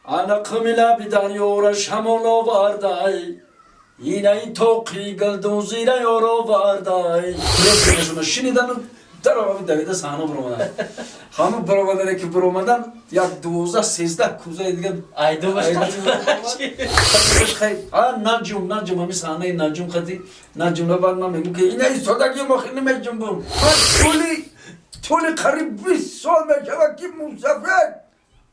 Ана қими лаби дарёра шамол овардай, инаи тоқи гулдузира ёр овардай. Шинидану дарови давида саҳна биромадан. Ҳама баромадане ки биромадан, як 12-13 кӯзаи дига. Наҷум, наҷум, ҳами саҳнаи наҷум хати наҷумла. Баъд ман мегӯм, ки ина истодаги мо хеле меҷунбум. Ман тӯли қариб 20 сол мешавад, ки мусафед,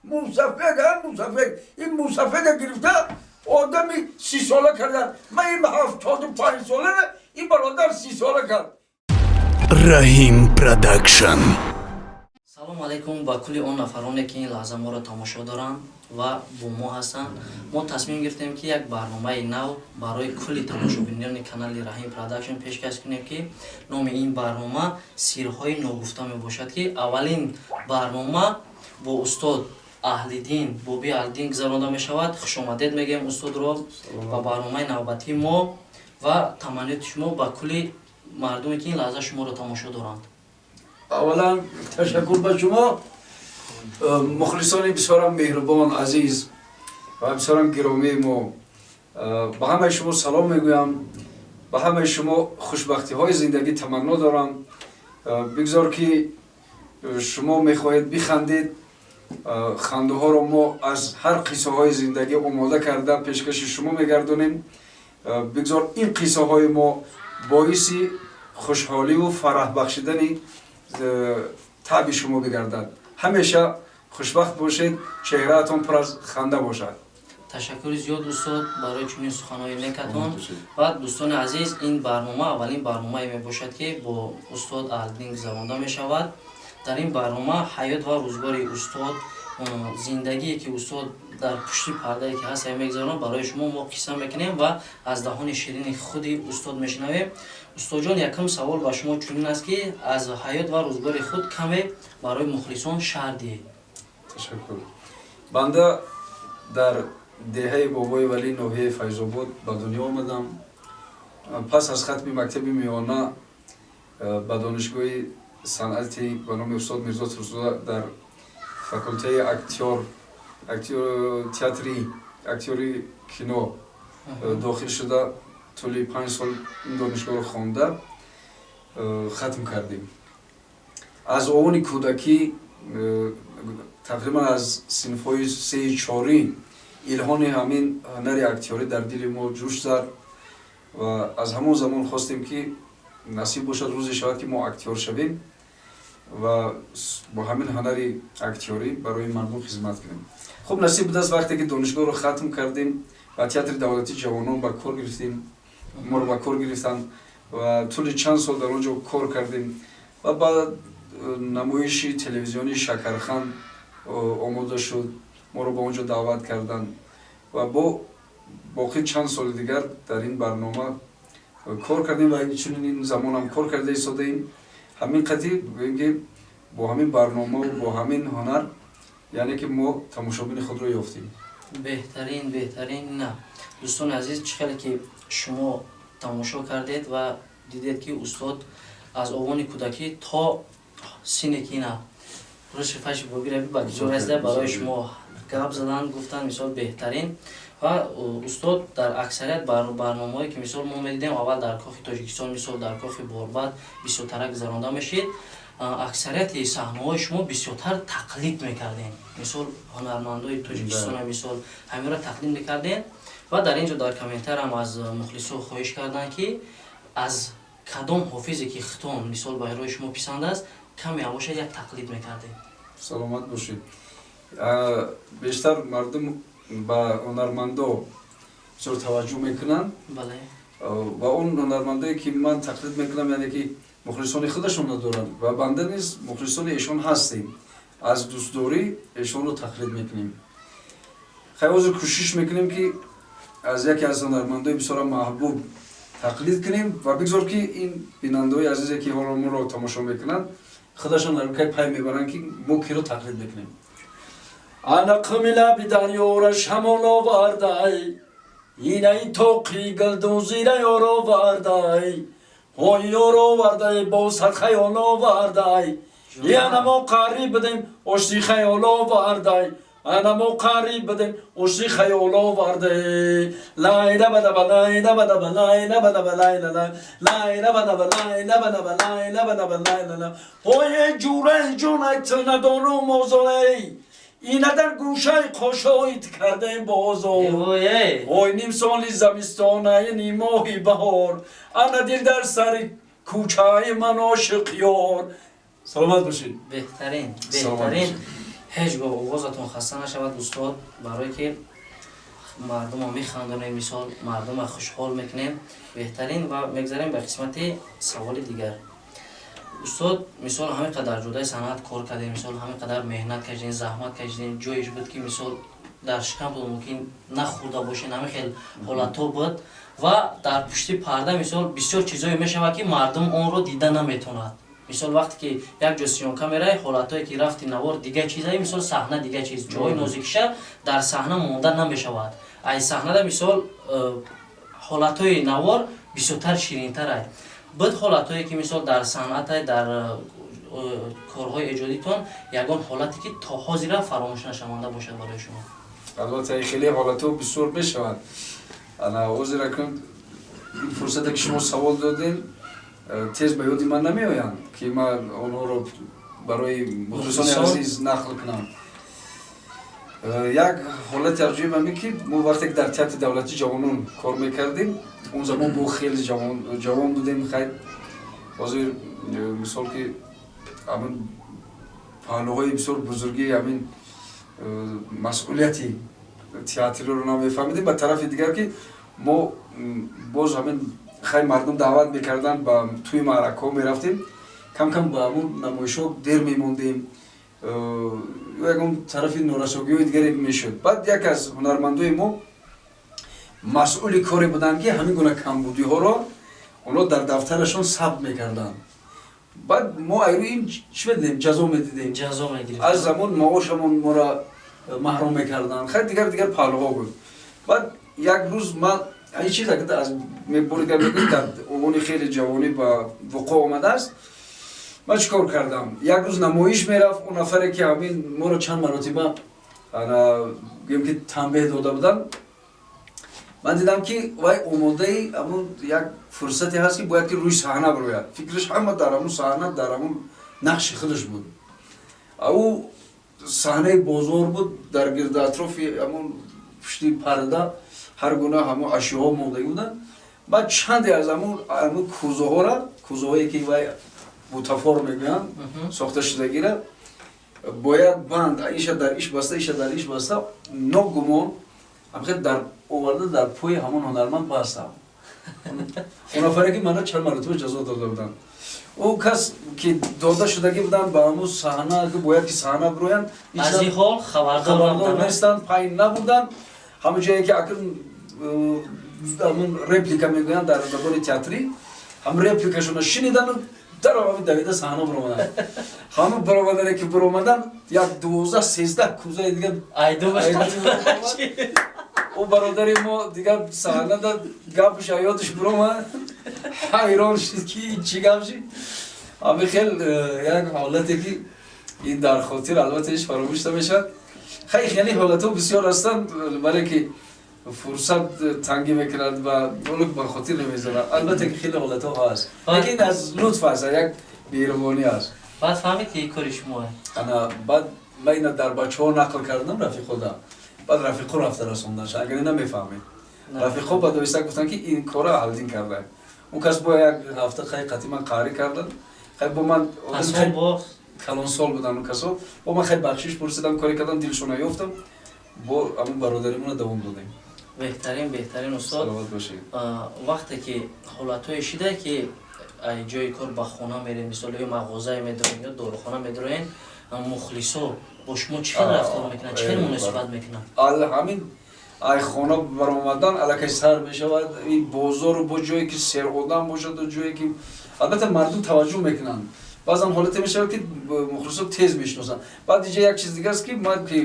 мусафед, а мусафед, ин мусафеда гирифта, одами 30сола кардан. Ман ин 75сола, ин бародар 30сола кард. Раҳим Продакшн. Салому алайкум ба кулли он нафароне, ки ин лаҳза моро тамошо доранд ва бо мо ҳастанд. Мо тасмим гирифтем, ки як барномаи нав барои кулли тамошобинони канали Раҳим Продакшн пешкаш кунем, ки номи ин барнома «Сирҳои ногуфта» мебошад, ки аввалин барнома бо устод Аҳлиддин, Боби Аҳлиддин гузаронда мешавад. Хушомадед мегӯем устодро ба барномаи навбатии мо ва таманниёти шумо ба кулли мардуме, ки ин лаҳза шуморо тамошо доранд. Аввалан, ташаккур ба шумо, мухлисони бисёрам меҳрубон, азиз ва бисёрам гиромии мо. Ба ҳамаи шумо салом мегӯям, ба ҳамаи шумо хушбахтиҳои зиндагӣ таманно дорам. Бигзор ки шумо мехоҳед бихандед, хандаҳоро мо аз ҳар қиссаҳои зиндагӣ омода карда, пешкаши шумо мегардонем. Бигзор ин қиссаҳои мо боиси хушҳоливу фараҳ бахшидани таби шумо бигардад. Ҳамеша хушбахт бошед, чеҳраатон пур аз ханда бошад. Ташаккури зиёд, устод, барои чунин суханҳои некатон. Ва дӯстони азиз, ин барнома аввалин барномае мебошад, ки бо устод Аҳлиддин гузаронда мешавад. Дар ин барнома ҳаёт ва рӯзгори устод, зиндагие, ки устод дар пушти пардае ки ҳаст мегузаронад, барои шумо мо қисса мекунем ва аз даҳони ширини худи устод мешунавем. Устодҷон, якум савол ба шумо чунин аст, ки аз ҳаёт ва рӯзгори худ каме барои мухлисон шарҳ диҳед. Ташаккур. Банда дар деҳаи Бобои Валӣ, ноҳияи Файзобод ба дунё омадам. Пас аз хатми мактаби миёна ба донишгоҳи санъати ба номи устод Мирзо Турсунзода дар факултаи актёр, актёр театри, актёри кино дохил шуда, тӯли 5 сол ин донишгоҳро хонда, хатм кардем. Аз овони кӯдакӣ, тақрибан аз синфҳои сеи чорӣ, илҳони ҳамин ҳунари актёрӣ дар дили мо ҷӯш зад ва аз ҳамон замон хостем, ки насиб бошад, рӯзе шавад, ки мо актёр шавем ва бо ҳамин ҳунари актёрӣ барои мардум хизмат кунем. Хуб, насиб будааст, вақте ки донишгоҳро хатм кардем, ба Театри давлатии ҷавонон ба кор гирифтем, моро ба кор гирифтанд ва тӯли чанд сол дар он ҷо кор кардем ва баъд намоиши телевизионии «Шакарханд» омода шуд, моро ба он ҷо даъват карданд ва бо боқӣ чанд соли дигар дар ин барнома кор кардем ва чунин ин замонам кор карда истодаем. Ҳамин қатъи гӯем, ки бо ҳамин барномаву бо ҳамин ҳунар, яъне ки мо тамошобини худро ёфтем. Беҳтарин, беҳтарин. На, дӯстони азиз, чӣ хеле ки шумо тамошо кардед ва дидед, ки устод аз овони кӯдакӣ то синне ки ина рӯши фаши бобираби ба куҷо расида, барои шумо гап задан, гуфтан, мисол, беҳтарин. Ва устод дар аксарият барномаҳое, ки мисол мо медидем, аввал дар Кохи Тоҷикистон, мисол дар Кохи Борбад бисёртара гузаронда мешид, аксарияти саҳнаҳои шумо бисёртар тақлид мекардем, мисол ҳунармандои Тоҷикистона, мисол ҳаминро тақлид мекардем. Ва дар ин ҷо дар комментариям аз мухлисо хоҳиш карданд, ки аз кадом ҳофизе, ки хитон, мисол, барои шумо писанд аст, каме бошад, як тақлид мекардем. Саломат бошед. Бештар мардум ба ҳунармандо бисёр таваҷҷӯҳ мекунанд. Ва он ҳунармандое, ки ман тақлид мекунам, яъне ки мухлисони худашонро доранд ва банда низ мухлисони эшон ҳастем. Аз дӯстдорӣ эшонро тақлид мекунем. Хай, ҳозир кӯшиш мекунем, ки аз яке аз ҳунармандои бисёра маҳбуб тақлид кунем ва бигзор, ки ин бинандаҳои азизе, ки ҳоло моро тамошо мекунанд, худашон кай пай мебаранд, ки мо киро тақлид мекунем. Ана қими лаби дарёра шамол овардай, инаи тоқи гулдузира ёр овардай, ҳой, ёр овардай, бо сад хаёл овардай. Яна мо қариб будем, ошти хаёл овардай. Ана мо қариб будем, оши хаёл оварде. Лайла бадаба, лайла бадаба, лайла бадаба, лайла лай, лайла бадаба, лайла бадаба, лайла бадаба, лайла лай. Ой, ҷураи ҷонай, ту надорум озорей, ина дар гӯшаи қошоит кардем бозор. Ой. Ой, ним соли замистонай, ним моҳи баҳор, ана дил дар сари кӯчаи ман ошиқ ёр. Саломат бошед. Беҳтарин. Саломат Беҳтарин. бошед. Ҳеҷ гоҳ овозатон хаста нашавад, устод, барое ки мардумо механдонем, мисол, мардума хушҳол мекунем. Беҳтарин. Ва мегзарем ба қисмати саволи дигар. Устод, мисол, ҳамин қадар ҷодаи санъат кор кардем, мисол, ҳамин қадар меҳнат кашидем, заҳмат кашидем, ҷоеш буд, ки, мисол, дар шикамтон мумкин нахӯрда бошед, ҳамин хел ҳолатҳо буд. Ва дар пушти парда, мисол, бисёр чизое мешавад, ки мардум онро дида наметавонад. Мисол, вақте ки як ҷо съёмка меравӣ, ҳолатҳое ки рафти, навор дига чизае, мисол, саҳна дига чиз, ҷои нозикиша дар саҳна монда намешавад. Ай саҳнада, мисол, ҳолатҳои навор бисёртар ширинтарай буд. Ҳолатҳое ки, мисол, дар санъатай, дар корҳои эҷодитон ягон ҳолате, ки то ҳозира фаромӯш нашаванда бошад барои шумо? Албатта, хеле ҳолатҳо бисёр мешаванд. Ана ҳозир акнун ин фурсате, ки шумо савол додем, тез ба ёди ман намеоянд, ки ман онҳоро барои мухлисони Мухлисон? азиз нақл кунам. Як ҳолати аҷоиб ҳамин, ки мо вақте ки дар Театри давлатии ҷавонон кор мекардем, он замон бо хеле ҷавон будем. Хайр, ҳозир, мисол, ки ҳамин паҳлӯҳои бисёр бузурги ҳамин масъулияти театриро намефаҳмидем. Ба тарафи дигар, ки мо боз ҳамин, хай, мардум даъват мекарданд, ба тӯи маъракаҳо мерафтем, кам кам ба ҳамун намоишҳо дер мемондем ё ягон тарафи норасогиҳои дигаре мешуд. Баъд як аз ҳунармандои мо масъули коре буданд, ки ҳамин гуна камбудиҳоро онҳо дар дафтарашон сабт мекарданд. Баъд мо айрӯи ин чӣ медидем? Ҷазо медидем. Ҷазо мегирифт. Аз замон маошамон моро маҳрум мекарданд. Хай, дигар дигар паҳлӯҳо буд. Баъд як рӯз ман ин чиз аз бори дигар мегӯям, дар овони хеле ҷавонӣ ба вуқӯъ омадааст. Ман чӣ кор кардам? Як рӯз намоиш мерафт. Он нафаре, ки ҳамин моро чанд маротиба, ана, гӯем, ки танбеҳ дода буданд, ман дидам, ки вай омодаи ҳамун як фурсате ҳаст, ки бояд ки рӯи саҳна бирояд. Фикраш ҳама дар ҳамун саҳна, дар ҳамун нақши худаш буд. Ӯ саҳнаи бозор буд, дар гирди атрофи ҳамун пушти парда ҳар гуна ҳамун ашёҳо мондагӣ буданд. Баъд чанде аз ҳамун кӯзаҳора, кӯзаҳое, ки вай бутафор мегӯянд, сохта шудагира, бо як банд иша дар иш баста, иша дар иш баста, ногумон ҳамхел дар оварда, дар пои ҳамон ҳунарманд бастам, он нафаре, ки мана чанд маротиба ҷазо дода буданд. Ӯ кас, ки дода шудагӣ буданд ба ҳамун саҳна, ки бояд ки саҳна бироянд, Аз ин ҳол хабардор хабардор набуданд. нестанд, пай набуданд. Ҳамон ҷое, ки акн ҳамун реплика мегӯянд дар забони театрӣ, ҳамун репликашона шинидану даромади давида саҳна биромаданд. Ҳамун баромадане, ки биромаданд, як 12-13 кӯзаи дигар Айду. Ӯ бародари мо дигар саҳнада гапш ёдаш биромад, ҳайрон шуд, ки ин чӣ гап шид. Ҳами хел як ҳолате, ки ин дар хотир, албатта, ҳеҷ фаромӯш намешавад. Хай, хеле ҳолатҳо бисёр ҳастанд, вале ки фурсат тангӣ мекунад ва оло ба хотир намезанад. Албатта, ки хеле ҳолатҳо ҳаст, лекин аз лутф аст, як меҳрубонӣ аст. Баъд фаҳмид, ки ин кори шумоа? Ана, баъд ман ина дар бачаҳо нақл кардам, рафиқода. Баъд рафиқо рафта расондаш, агар ина мефаҳмед. Рафиқо ба доиста гуфтанд, ки ин кора Аҳлиддин карда. Он кас бо як ҳафта, хай, қатъи ман қаҳрӣ карданд. Хай, бо ман Пас он боз калонсол буданд он касо. Бо ман, хай, бахшиш пурсидам, коре кардам, дилшона ёфтам, бо ҳамун бародаримона давом додем. Беҳтарин, беҳтарин, устод. Саломат бошед. Вақте ки ҳолатҳое шида, ки ай ҷои кор ба хона мерем, мисол, ё мағозае медроем, ё дорухона медроем, мухлисо бо шумо чӣ хел рафтор мекунанд, чӣ хел муносибат мекунанд? Ҳамин ай хона баромадан аллакай сар мешавад. Ин бозору бо ҷое, ки серодам бошаду ҷое, ки албатта мардум таваҷҷӯҳ мекунанд. Баъзан ҳолате мешавад, ки мухлисо тез мешиносанд. Баъд иҷа як чиз дигар аст, ки ман ки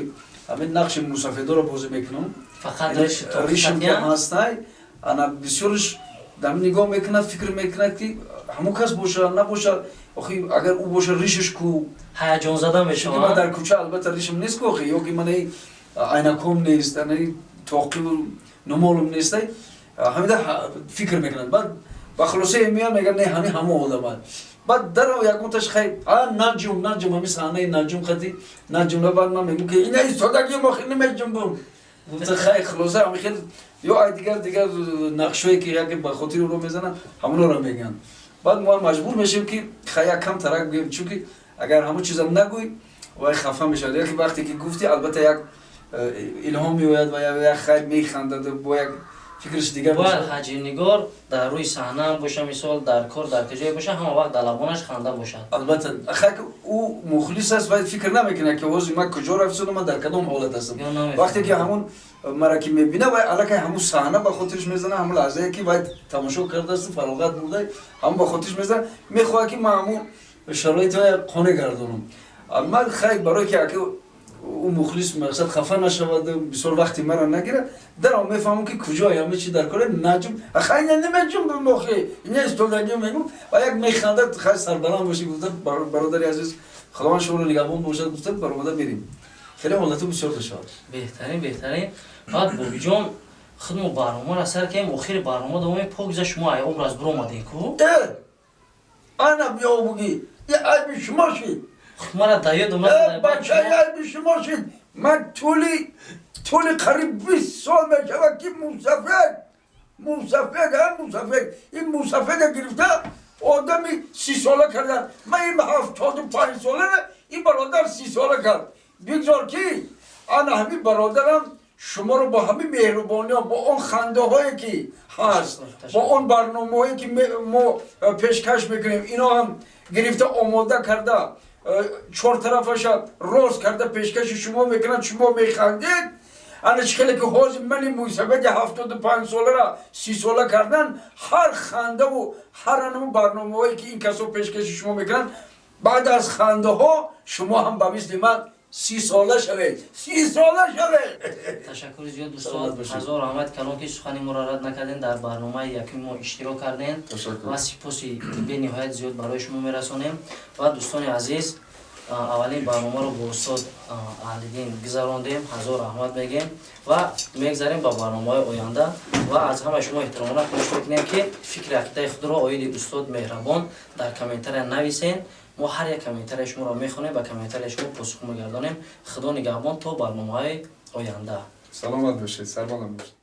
ҳамин нақши мусафедоро бозӣ мекунам, Фақат ришм ки ҳастай, ана, бисёрш дар нигоҳ мекунад, фикр мекунад, ки ҳамон кас бошад, набошад. Охи, агар ӯ бошад, ришаш ку? Ҳаяҷонзада Чунки ман мешаванд. Дар кӯча, албатта, ришм нест ку, охи, ё ки ман Айнаком нест, тоқиву нумолум нестай, ҳамида фикр мекунанд. Баъд ба хулосае меян, мегӯянд, не, ҳами ҳамо одамад. Баъд дар ягонташ хай наҷум, наҷум, ҳами саҳнаи наҷум хати наҷумла. Баъд ман мегӯм, ки ина истодаги мо хеле меҷунбум. Хай, хулоса, ҳами хел ё ай дигар нақшое, ки яке ба хотири ӯро мезананд, ҳамоноро мегӯянд. Баъд мо маҷбур мешавем, ки хай, як кам тарак гӯем, чунки агар ҳамон чиза нагӯй, вай хафа мешавад. Яке вақте ки гуфтӣ, албатта, як илҳом меояд ва як хайр механдад, бо як фикраш дигар. Бояд ҳаҷвнигор дар рӯи саҳна боша, мисол, дар кор, дар куҷое боша, ҳама вақт дар лабонаш ханда бошад. Албатта, хай, ӯ мухлис аст ва фикр намекунад, ки ҳозир ман куҷо рафтам, ман дар кадом ҳолат ҳастам. Вақте ки ҳамон мара ки мебина, вай аллакай ҳамун саҳна ба хотираш мезана, ҳамун лаҳзае, ки вай тамошо кардааст, фароғат бурда, ҳамун ба хотираш мезана, мехоҳад, ки ман ҳамун шароити вай қонеъ гардонам. Ман хай, барое ки аки ӯ мухлис, мақсад, хафа нашавад, бисёр вақти мара нагирад, даром мефаҳмам, ки куҷо ҳама чи дар кора наҷум. Хай, намеҷунбум охи, ина истодаги мегум ва як механдад. Хай, сарбаланд бошӣ, гуфта, бародари азиз, Худованд шуморо нигаҳбон бошад, гуфта, баромада мерем. Хеле ҳолату бисёр мешавад. Беҳтарин, беҳтарин. Баъд, Бобиҷон, худмо барномаро сар кардем, охири барнома давоми покиза шумо ай образ биромадем ку. Ана биё буги, айби шумо шид. Мара да ёдум. Бача, айби шумо шид. Ман тӯли қариб 20 сол мешавад, ки мусафед, мусафед, ҳа, мусафед, ин мусафеда гирифта одами 30сола кардан. Ман ин 75 сола, ин бародар 30сола кард. Бигзор, ки ана ҳамин бародарам шуморо бо ҳамин меҳрубониҳо, бо он хандаҳое, ки ҳаст, бо он барномаҳое, ки мо пешкаш мекунем, ино ҳам гирифта, омода карда, чортарафаша рост карда пешкаши шумо мекунад, шумо механдед. Ана чӣ хеле ки ҳозир мани мӯйсафеди 75 солара 30сола кардан, ҳар хандаву ҳар анаму барномаҳое, ки ин касо пешкаши шумо мекунанд, баъд аз хандаҳо шумо ҳам ба мисли ман 30сола шавед, 30сола шавед. Ташаккури зиёд, дӯстон. Ҳазор раҳмат калон, ки сухани моро рад накардем, дар барномаи якуми мо иштирок кардем, ва сипоси бениҳоят зиёд барои шумо мерасонем. Ва дӯстони азиз, аввалин барномаро бо устод Аҳлиддин гузарондем. Ҳазор раҳмат мегем ва мегзарем ба барномаҳои оянда. Ва аз ҳамаи шумо эҳтиромона хоҳиш мекунем, ки фикри ақидаи худро оиди устод Меҳрабон дар комментария нависен. Мо ҳар як комментарияи шуморо мехонем, ба комментарияи шумо посух мегардонем. Худо нигаҳбон то барномаҳои оянда. Саломат бошед, сарбаланд бошед.